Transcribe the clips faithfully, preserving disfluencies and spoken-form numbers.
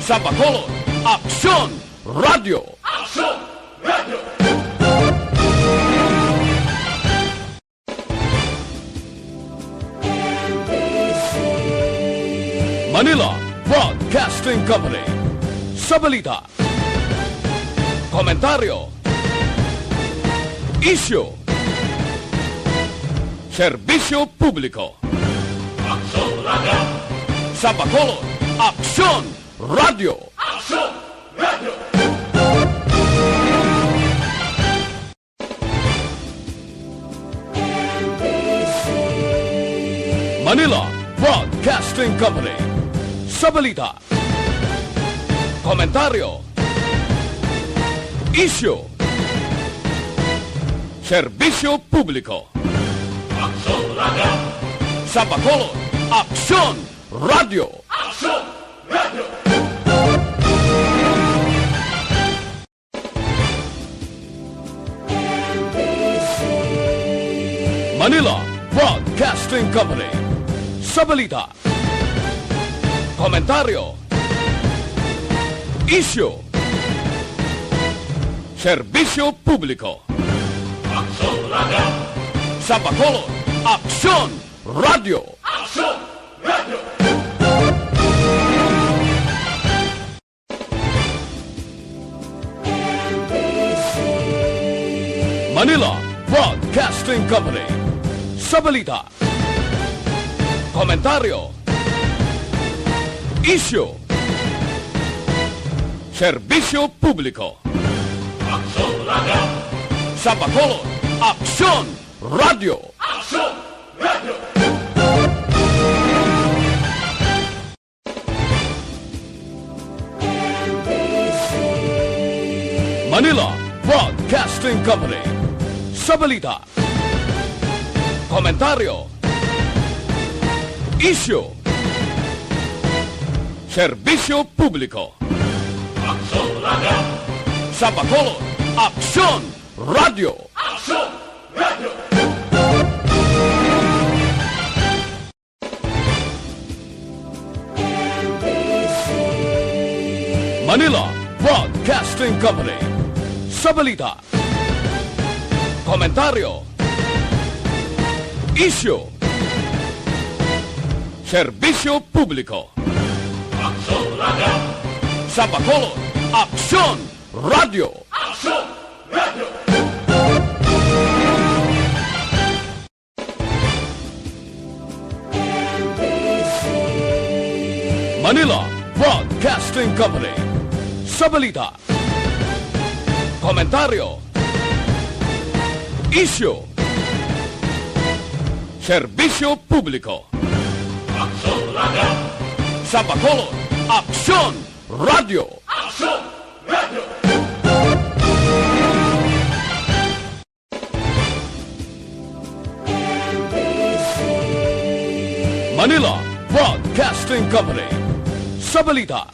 Sa Bacolod, Aksyon Radio! Aksyon Radio! Manila Broadcasting Company. Sa balita, komentaryo, isyu, serbisyo publiko. Aksyon Radio! Sa Bacolod, Aksyon Radio! Aksyon Radio! Manila Broadcasting Company. Sa balita, komentaryo, isyu, serbisyo publiko. Aksyon Radio! Sa Bacolod, Aksyon Radio! Aksyon Radio! Manila Broadcasting Company. Sa balita, komentaryo, isyu, serbisyo publiko. Aksyon Radio! Sa Bacolod, Aksyon Radio! Aksyon Radio! Manila Broadcasting Company. Sa balita, komentaryo, isyu, serbisyo publiko. Aksyon Radio! Sa Bacolod, Aksyon Radio! Aksyon Radio! Manila Broadcasting Company. Sa balita, komentaryo, isyu, serbisyo publiko. Aksyon Radio! Sa Bacolod, Aksyon Radio! Aksyon Radio! Manila Broadcasting Company. Sa balita, komentaryo, isyu, serbisyo publiko. Aksyon Radio! Sa Bacolod, Aksyon Radio! Aksyon Radio! Manila Broadcasting Company. Sa balita, komentaryo, isyu, serbisyo publiko. Aksyon Radio! Sa Bacolod, Aksyon Radio! Aksyon Radio! Manila Broadcasting Company. Sa balita,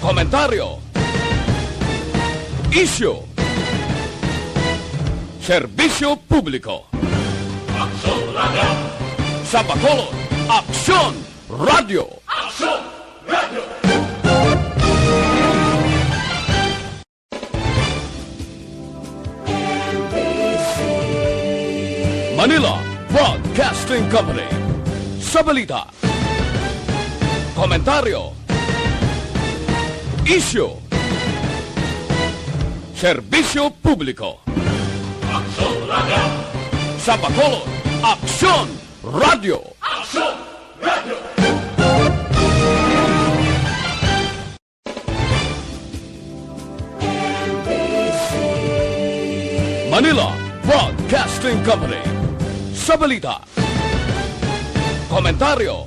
komentaryo, isyu, serbisyo publiko. Aksyon Radio! Sa Bacolod, Aksyon Radio! Aksyon Radio! Manila Broadcasting Company. Sa balita, komentaryo, isyu, serbisyo publiko. Aksyon Radio! Sa Bacolod, Aksyon Radio! Aksyon Radio! Manila Broadcasting Company. Sa balita, komentaryo,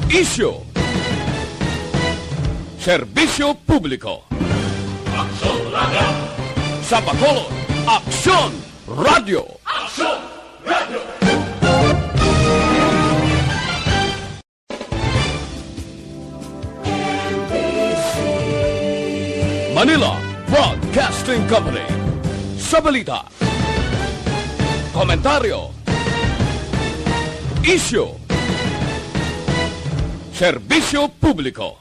isyu, serbisyo publiko. Aksyon Radio! Sa Bacolod, Aksyon Radio! Aksyon Radio! Manila Broadcasting Company. Sa balita, komentaryo, isyu, Serbisyo publiko.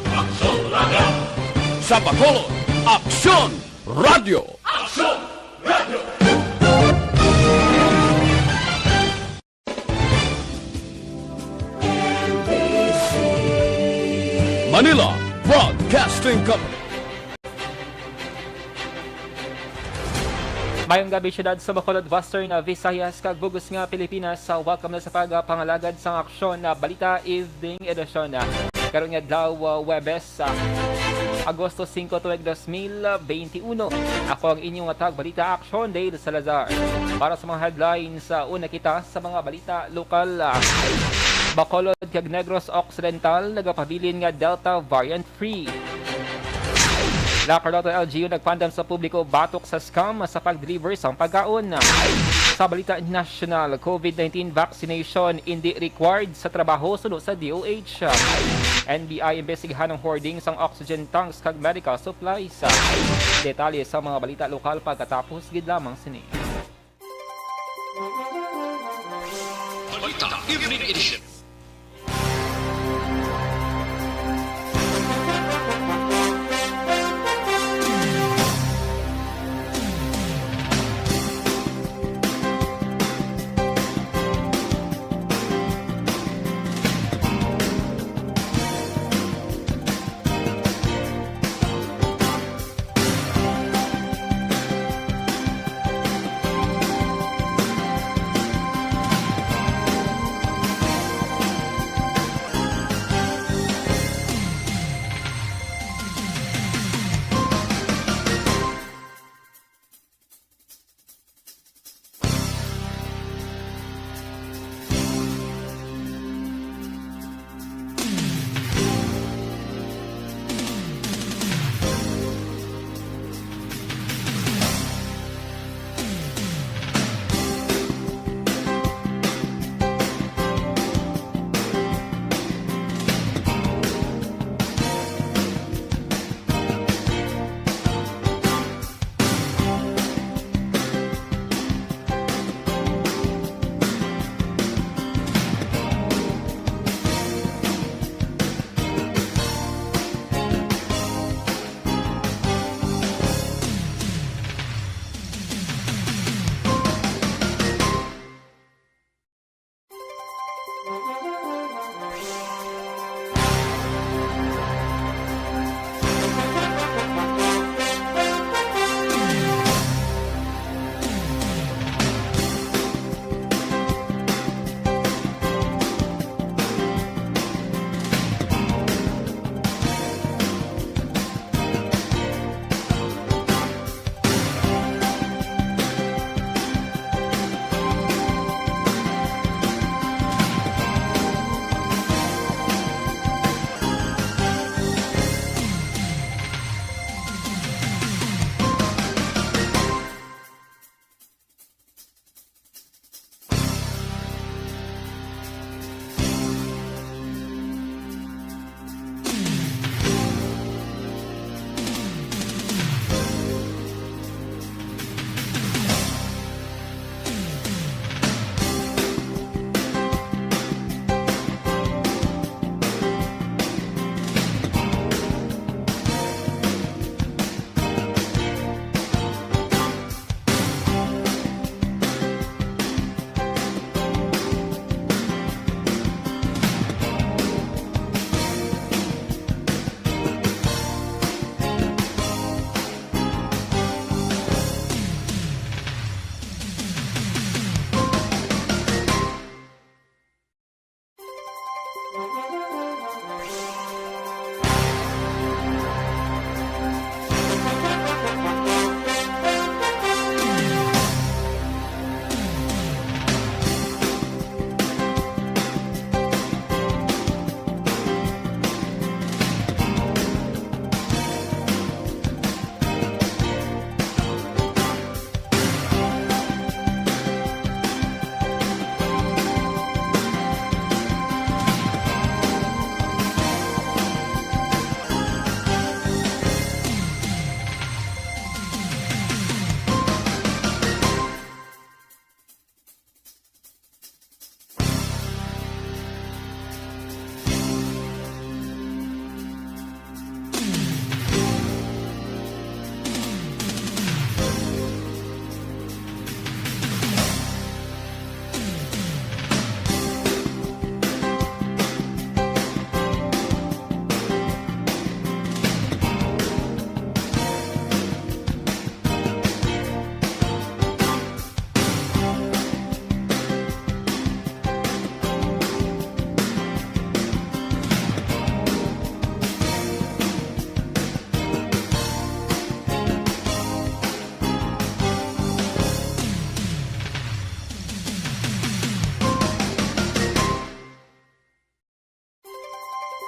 Aksyon Radio. Sa Bacolod, Aksyon Radio. Aksyon Radio. Manila Broadcasting Company. Mayong gabi, siyudad sa Bacolod, Western Visayas, kag bug-os nga Pilipinas. Sa welcome na sa pagpangalagad sang Aksyon na Balita Evening Edition. Karon nga adlaw, uh, Huwebes, uh, Agosto singko, tuig dos mil benti uno. Ako ang inyong tagbalita, Aksyon Dale Salazar. Para sa mga headlines, uh, una kita sa mga balita lokal. Uh, Bacolod kag Negros Occidental nagapabilin nga Delta variant free. La Carlota L G U nagpaandam sa publiko batok sa scam sa pag-deliver sang pagkaon. Sa balita nasyonal, COVID nineteen vaccination indi required sa trabaho suno sa D O H. N B I imbestigahan ang hoarding sang oxygen tanks kag medical supplies. Detalye sa mga balita lokal pagkatapos gid lamang sini. Balita Evening Edition.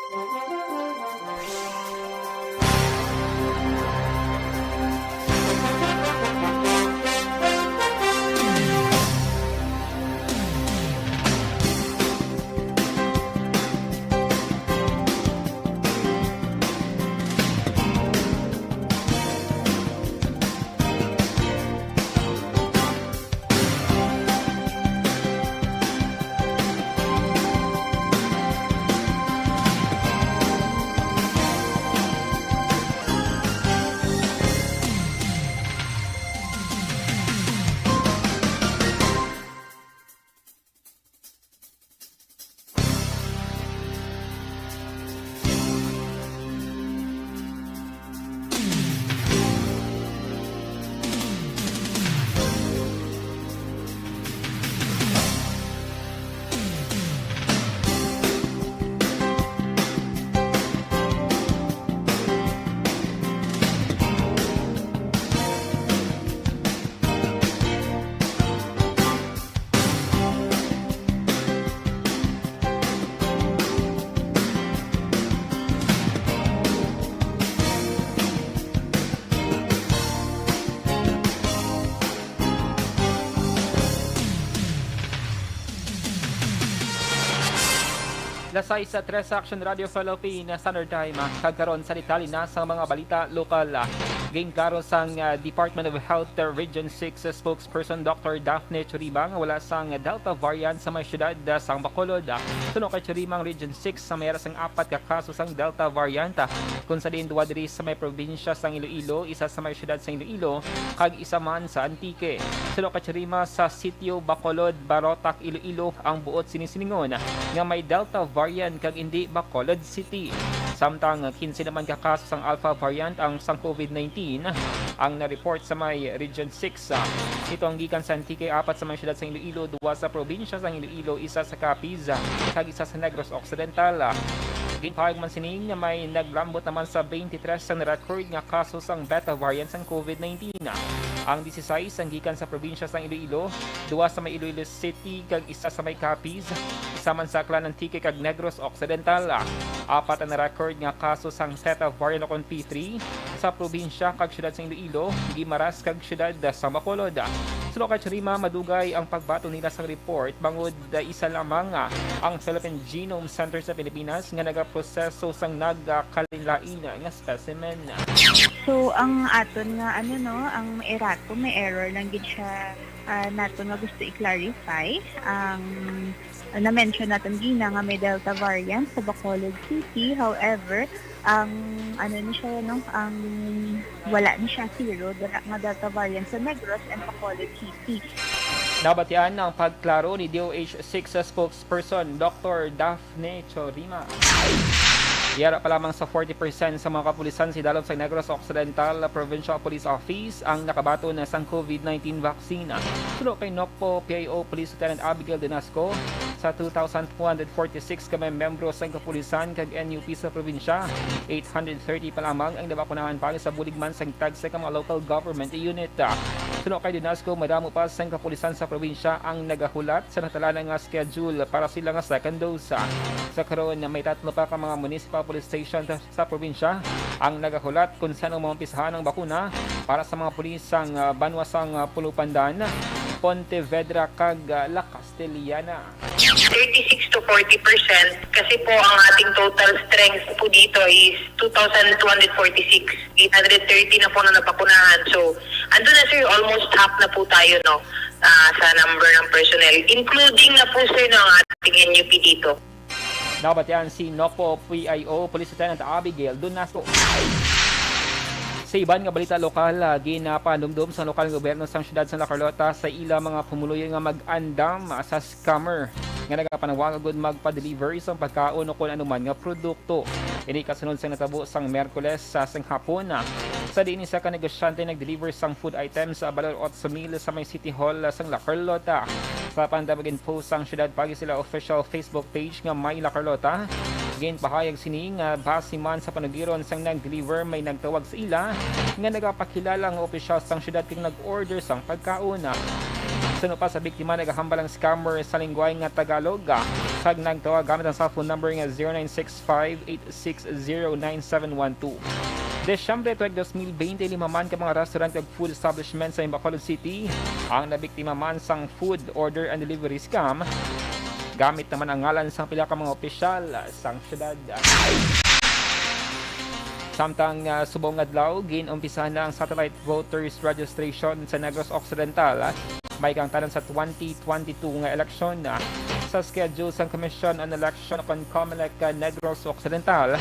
Las sais sa Tres Action Radio Philippines Standard Time, kag karon sa detalye na sang mga balita lokal. Ginklaro sang, ah, Department of Health Region six spokesperson Doctor Daphne Churiba nga wala sang Delta variant sa may siyudad, ah, sang Bacolod. Suno kay Churiba, ang Region six sa may ara sang apat ka kaso sang Delta variant, ah, kung sa diin duha diri sa may probinsya sang Iloilo, isa sa may siyudad sang Iloilo, kag isa man sa Antique. Suno kay Churiba, sa sitio Bacolod, Barotac, Iloilo ang buot sini silingon nga may Delta variant kag indi Bacolod City. Samtang kinse naman ka kaso sang Alpha variant ang sang COVID nineteen ang na-report sa may Region six. Ito ang gikan sa Antique, apat sa may siyudad sa Iloilo, duwa sa probinsya sang Iloilo, isa sa Capiz, kag isa sa Negros Occidental. Ginpahayag man sini nga may naglambot naman sa twenty-three ang na-record nga kaso sang Beta variant sang COVID nineteen. Ang disisais ang gikan sa probinsya sang Iloilo, duwa sa may Iloilo City kag isa sa may Capiz, isa man sa Aklan, Antique kag Negros Occidental. Apat ang na-record nga kaso sang Theta variant o kon P three sa probinsya kag siyudad sang Iloilo, Guimaras kag siyudad sa Bacolod. Suno kay Churima, madugay ang pagbaton nila sang report bangod isa lamang ang Philippine Genome Center sa Pilipinas nga nagaproseso sang nagkalainlain nga specimen. So, ang aton nga, ano, no, ang may erratum, may error lang gid siya, ah, nato nga gusto i-clarify. Ang na-mention naton gina nga may Delta variant sa Bacolod City. However, ang, ano ni siya, no, ang wala ni siya zero, dala nga Delta variant sa Negros and Bacolod City. Nabatian ang pagklaro ni D O H six spokesperson Doctor Daphne Chorima. Yara pa lamang sa forty percent sa mga kapulisan sa idalom sa Negros Occidental Provincial Police Office ang nakabaton na sang COVID nineteen vaccine. Suno kay Nocpo P I O Police Lieutenant Abigail Denasco, sa two thousand two hundred forty-six ka mga membro sang kapulisan kag N U P sa probinsya, eight hundred thirty pa lamang ang nabakunahan paagi sa bulig man sang tagsa ka mga local government unit. Suno kay Denasco, madamo pa sang kapulisan sa probinsya ang nagahulat sa natalana nga schedule para sila nga second dose. Sa karon, may tatlo pa ka mga municipal police station sa, sa probinsya ang nagahulat kung saan maumpisahan ang bakuna para sa mga pulis sang, ah, banwa sang, ah, Pulupandan, Pontevedra kag, ah, La Castellana. Thirty-six to forty percent kasi po ang ating total strength po dito is two thousand two hundred forty-six. Eight hundred thirty na po na nabakunahan. So, andun na, sir, almost half na po tayo, no, ah, sa number ng personnel, including na po, sir, no, ang ating N U P dito. Nabatian si Nocpo P I O Police Lieutenant Abigail Dunasco. Sa iban nga balita lokal, ah, ginapanumdom sa lokal nga gobyerno sang siyudad sa La Carlota sa ila mga pumuluyo nga mag-andam, ah, sa scammer nga nagapanawag agud magpa-deliver sang pagkaon o kon anuman nga produkto. Ini kasunod sang natabo sang Miyerkules sa, sang hapon, ah, sa diin isa ka negosyante nag-deliver sang food items sa balor otso mil sa may City Hall, ah, sang La Carlota. Sa panda, mag-post sang siyudad paagi sila official Facebook page nga My La Carlota. Ginpahayag sini nga base man sa panugiron sang nag-deliver, may nagtawag sa ila nga nagapakilala nga opisyal sang siyudad kag nag-order sang pagkaon. Suno pa sa biktima, nagahambal ang scammer sa linggwahe nga Tagalog, ah, kag nagtawag gamit ang cellphone number nga zero nine six five eight six zero nine seven one two. Disyembre tuig dos mil bente, lima man ka mga restaurant kag food establishment sa Bacolod City ang nabiktima man sang food order and delivery scam. Gamit naman ang ngalan sang pila ka mga opisyal sang syudad. Samtang, ah, subong adlaw, gin-umpisahan na ang satellite voters registration sa Negros Occidental, ah, maikangtanan sa twenty twenty-two nga eleksyon, ah, sa schedule sang Commission on Election kon Comelec, ah, Negros Occidental.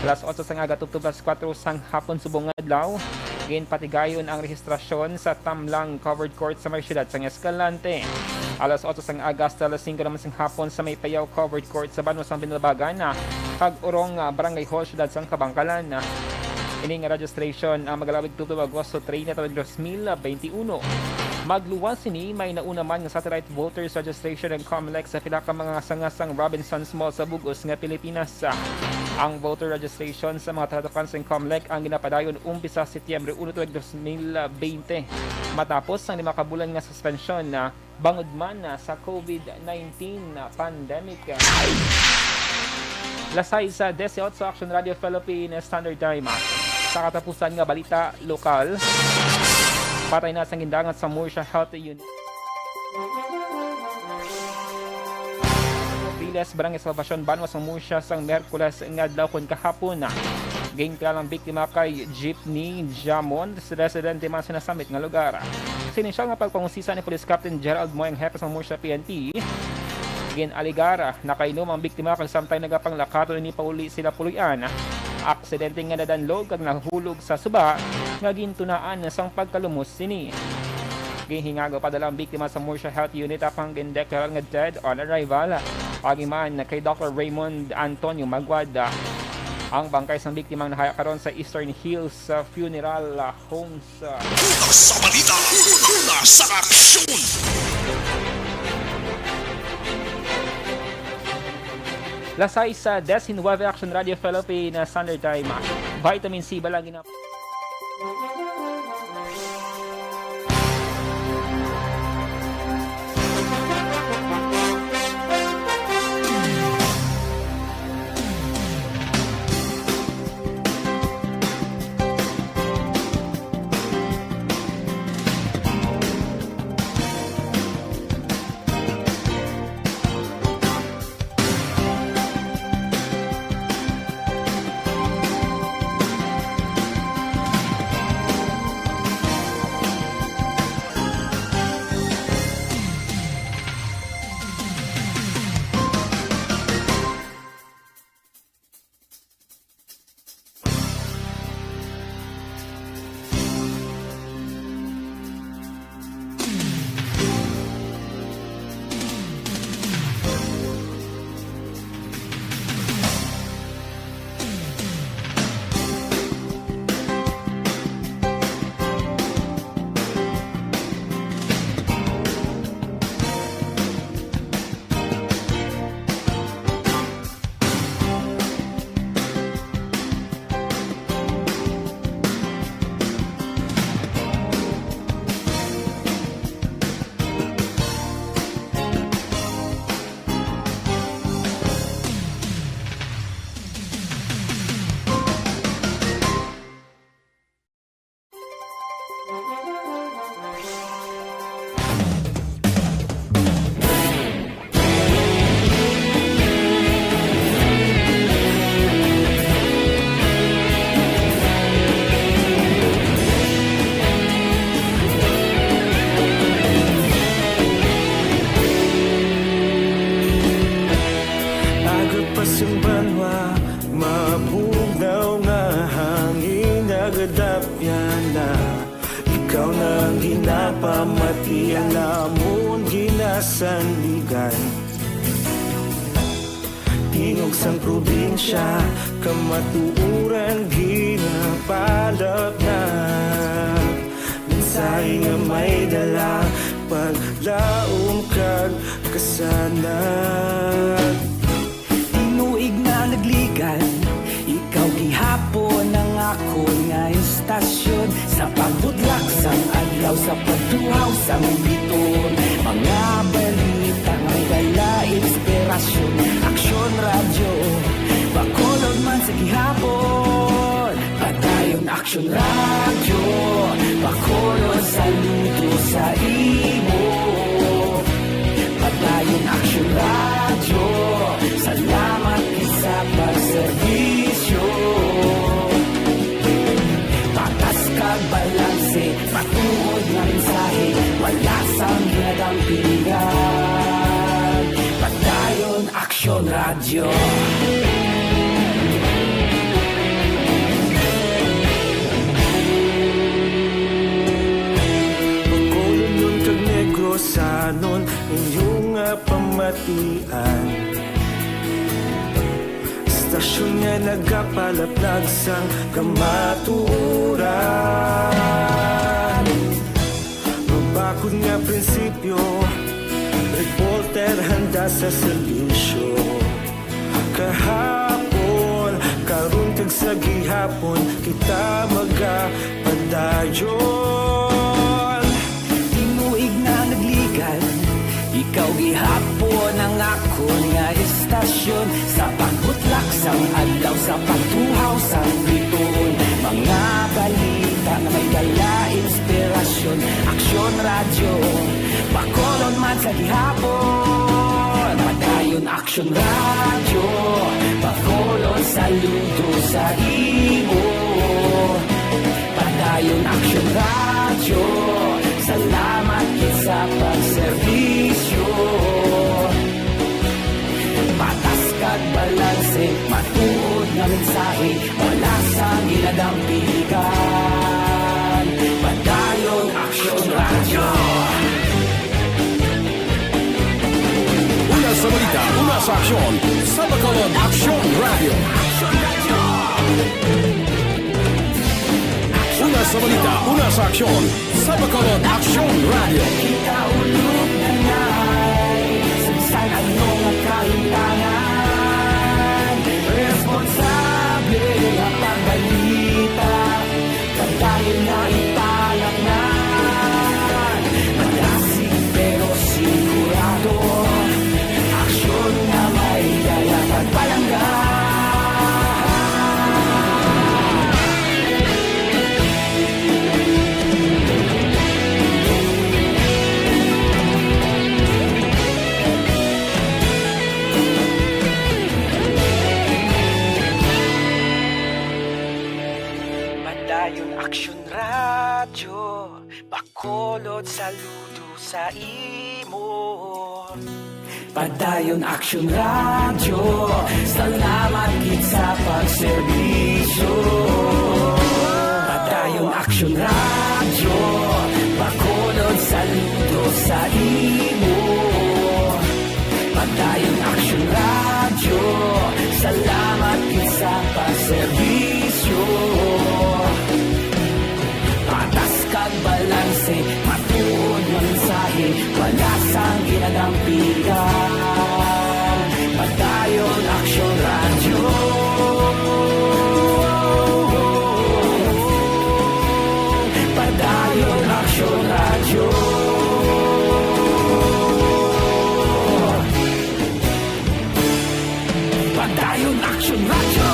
Alas otso sang aga tubtob alas kuwatro sang hapon subong nga adlaw, ginpatigayon ang rehistrasyon sa Tamlang Covered Court sa may siyudad sang Escalante. Alas otso sang aga hasta alas singko naman sang hapon sa may Payaw Covered Court sa banwa sang Binalbagan, ah, kag Urong, ah, Barangay Hall, siyudad sang Kabankalan. Ini nga registration ang magalawig tubtob Agosto treinta, taon dos mil bente uno. Magluwas sini, may nauna man nga satellite voters registration ang Comelec sa pila ka mga sanga sang Robinsons Mall sa bug-os nga Pilipinas. Ang voter registration sa mga taladokan sang Comelec ang ginapadayon umpisa Setyembre uno, tuig dos mil bente, matapos ang lima ka bulan nga suspensyon na bangod man, ah, sa COVID nineteen, ah, pandemic. Alas sais disiotso, Action Radio Philippine Standard Time. Sa katapusan nga balita lokal, patay na sang gindangat sa Murcia Health Unit. Piles, Barangay Salvacion, banwa sang Murcia, sang Miyerkules nga adlaw kon kahapon. Ginkilalang biktima kay Jeepney Jamon, residente man sa nasambit nga lugar. Sa inisyal nga pagpangusisa ni Police Captain Gerald Moy, ang hepe sa Murcia P N P, gin-alegar nakainom ang biktima kag samtang nagapanglakaton ini pauli sila Puloy-an, aksidente nga nadanlog kag nahulog sa suba nga gintunaan sang pagkalumos sini. Ginhingago padala ang biktima sa Murcia Health Unit apang gindeklarar nga dead on arrival. Agi man kay Doctor Raymond Antonio Maguad, ang bangkay sang biktima ang nahaya karon sa Eastern Hills, uh, Funeral, uh, Homes. Una sa balita, una sa aksyon. Alas sais disinuebe, Action Radio Philippine Standard Time. Vitamin C ba lang ginap- Agod pa sing banwa, mabugnaw nga hangin, nagadapyan na. Ikaw na ang ginapamati, ang amon ginasandigan. Tingog sang probinsya, kamatuoran ginapalapnag. Mensahe nga may dala, paglaom kag kasanag. Tinuig na nagligan, ikaw gihapon ang akon nga istasyon. Sa pagbudlak sang adlaw, sa pagduhaw sang biton, mga balita nga may dala inspirasyon. Aksyon Radyo, Bacolod, saludo sa imo. Padayon Aksyon Radyo, salamat gid sa pagserbisyo. Patas kag balanse, matuod nga mensahe, wala sang ginadampingan. Padayon Aksyon Radyo. Bacolodnon kag Negrosanon, inyo nga pamatian. Estasyon nga nagapalaplag sang kamatuoran. Mabakod nga prinsipyo, reporter handa sa serbisyo. Kahapon, karon kag sa gihapon, kita magapadayon. Tinuig na nagligan, ikaw gihapon ang akon nga estasyon. Sa pagbutlak sang adlaw, sa pagtuhaw sang bituon, mga balita nga may dala inspirasyon. Aksyon Radyo, Bacolod man sa gihapon. Padayon Aksyon Radyo, Bacolod, saludo sa imo. Padayon Aksyon Radyo, salamat gid sa pagserbisyo. Patas kag balanse, matuod nga mensahe, wala sang ginadampigan. Padayon Aksyon Radyo. Una sa balita, una sa aksyon, sa Bacolod Aksyon Radyo. Una sa balita, una sa aksyon, sa Bacolod Aksyon Radyo. Kita ulog na nai, sa bisan ano nga kahintangan, responsable nga pagbalita, padayon nga ipalatnan. Madasig pero sigurado, aksyon nga may dala pagpalangga. Padayon Aksyon Radyo, Bacolod, saludo sa imo. Padayon Aksyon Radyo, salamat gid sa pagserbisyo. Padayon Aksyon Radyo, Bacolod, saludo sa imo. Padayon Aksyon Radyo, salamat gid sa pagserbisyo. Patas kag balanse, matuod nga mensahe, wala sang ginadampigan. Padayon Aksyon Radyo. Padayon Aksyon Radyo. Padayon Aksyon Radyo.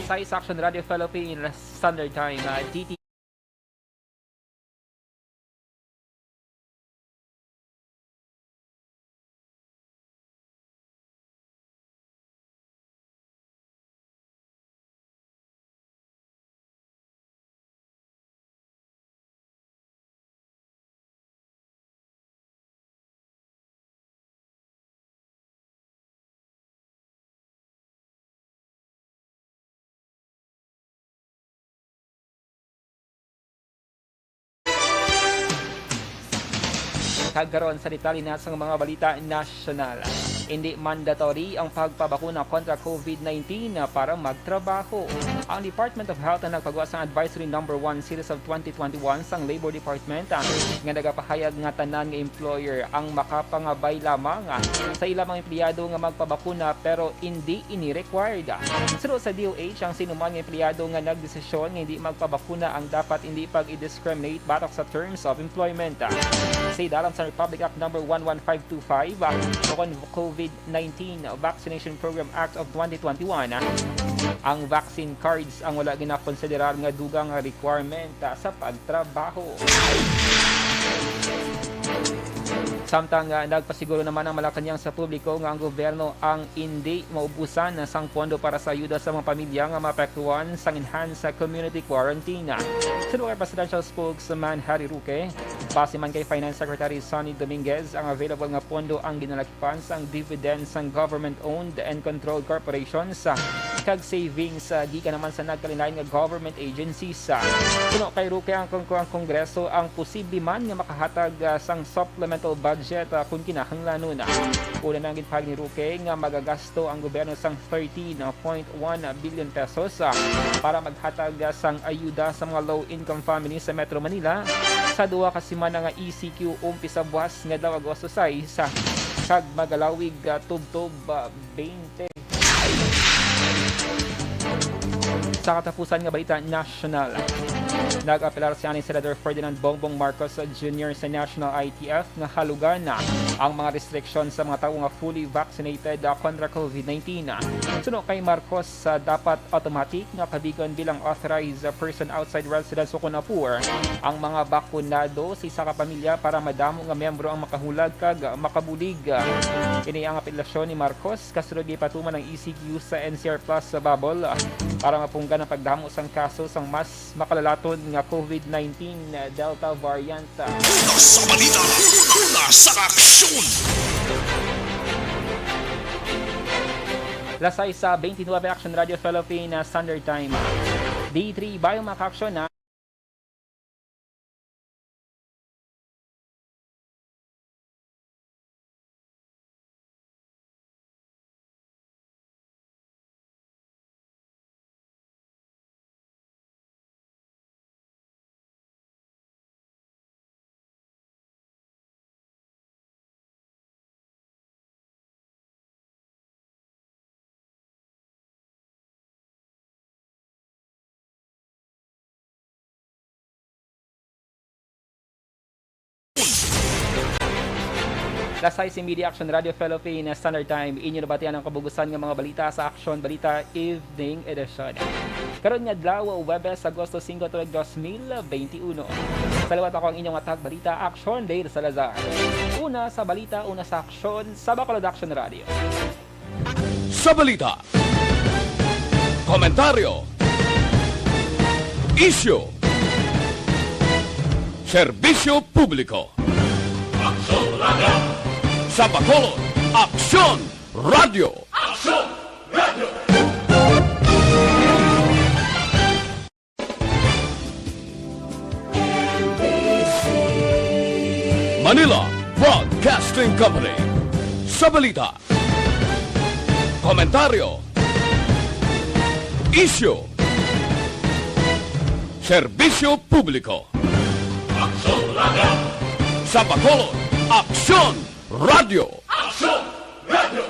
Sa isa Action Radio Philippines Standard Time, ah, D T Kag karon sa detalye na sang mga balita nasyonal. Hindi mandatory ang pagpabakuna kontra covid nineteen para magtrabaho. Ang Department of Health ang nagpagawa sang Advisory Number One Series of twenty twenty-one sang Labor Department, ah, nga nagapahayag nga tanan nga employer ang makapangabay lamang, ah, sa ilang mga empleyado nga magpabakuna pero hindi ini required. Suno sa D O H, ang sinuman nga empleyado nga nagdesisyon nga hindi magpabakuna ang dapat hindi pag-i-discriminate batok sa terms of employment. Sa idalom sa Republic Act Number One One Five Two Five, ah, ukon covid nineteen Vaccination Program Act of twenty twenty-one, ah, ang vaccine cards ang wala ginakonsiderar nga dugang nga requirement, ah, sa pagtrabaho. Samtang, ah, nagpasiguro naman ang Malacañang sa publiko nga ang gobyerno ang indi maubusan sang pondo para sa ayuda sa mga pamilya nga maapektuhan sang enhanced community quarantine. Suno kay Presidential Spokesman Harry Roque, base man kay Finance Secretary Sonny Dominguez, ang available nga pondo ang ginalagpan sang dividend sang government-owned and controlled corporations, ah, kag savings, ah, gikan naman sa nagkalain-lain nga government agencies. Suno kay Roque, ang kong-, ang Kongreso ang posible man nga makahatag, ah, sang supplemental budget, ah, kung kinahanglanon. Una na ang ginpahayag ni Roque nga magagasto ang gobyerno sang thirteen point one billion pesos, ah, para maghatag, ah, sang ayuda sa mga low-income families sa Metro Manila sa duha ka semana nga E C Q umpisa buwas nga adlaw, Agosto sais, ah, kag magalawig, ah, tubtob, ah, twenty. Sa katapusan nga balita nasyonal, nag-apelar si anay Senador Ferdinand Bongbong Marcos Junior sa National I T F nga halugan ang mga restriksyon sa mga tawo nga fully vaccinated, ah, kontra covid nineteen. Suno kay Marcos, ah, dapat automatic nga kabigon bilang authorized person outside residence ukon APOR ang mga bakunado sa isa ka pamilya para madamo nga miyembro ang makahulag kag makabulig. Ini ang apelasyon ni Marcos kasunod gipatuman ang E C Q sa N C R Plus sa Babol para mapunggan ang pagdamo sang kaso sang mas makalalaton nga covid nineteen Delta variant. Una sa balita, una sa aksyon. Las sais sa twenty-nine, Action Radio Philippine Standard Time. D three, bayong mga kaaksyon na. Las sais y media, Action Radio Philippine Standard Time. Inyo nabatian ang kabugusan nga mga balita sa Action Balita Evening Edition. Karon nga adlaw, Huwebes, Agosto singko, tuig dos mil benti uno. Sa liwat, ako ang inyong atag balita, Action Dale Salazar. Una sa balita, una sa aksyon, sa Bacolod Action Radio. Sa balita, komentaryo, isyu, serbisyo publiko. Aksyon Radio. Sa Bacolod, Aksyon Radio. Aksyon Radio. Manila Broadcasting Company. Sa balita, komentaryo, isyu, serbisyo publiko. Aksyon Radio. Sa Bacolod, Aksyon Radio. Aksyon Radio.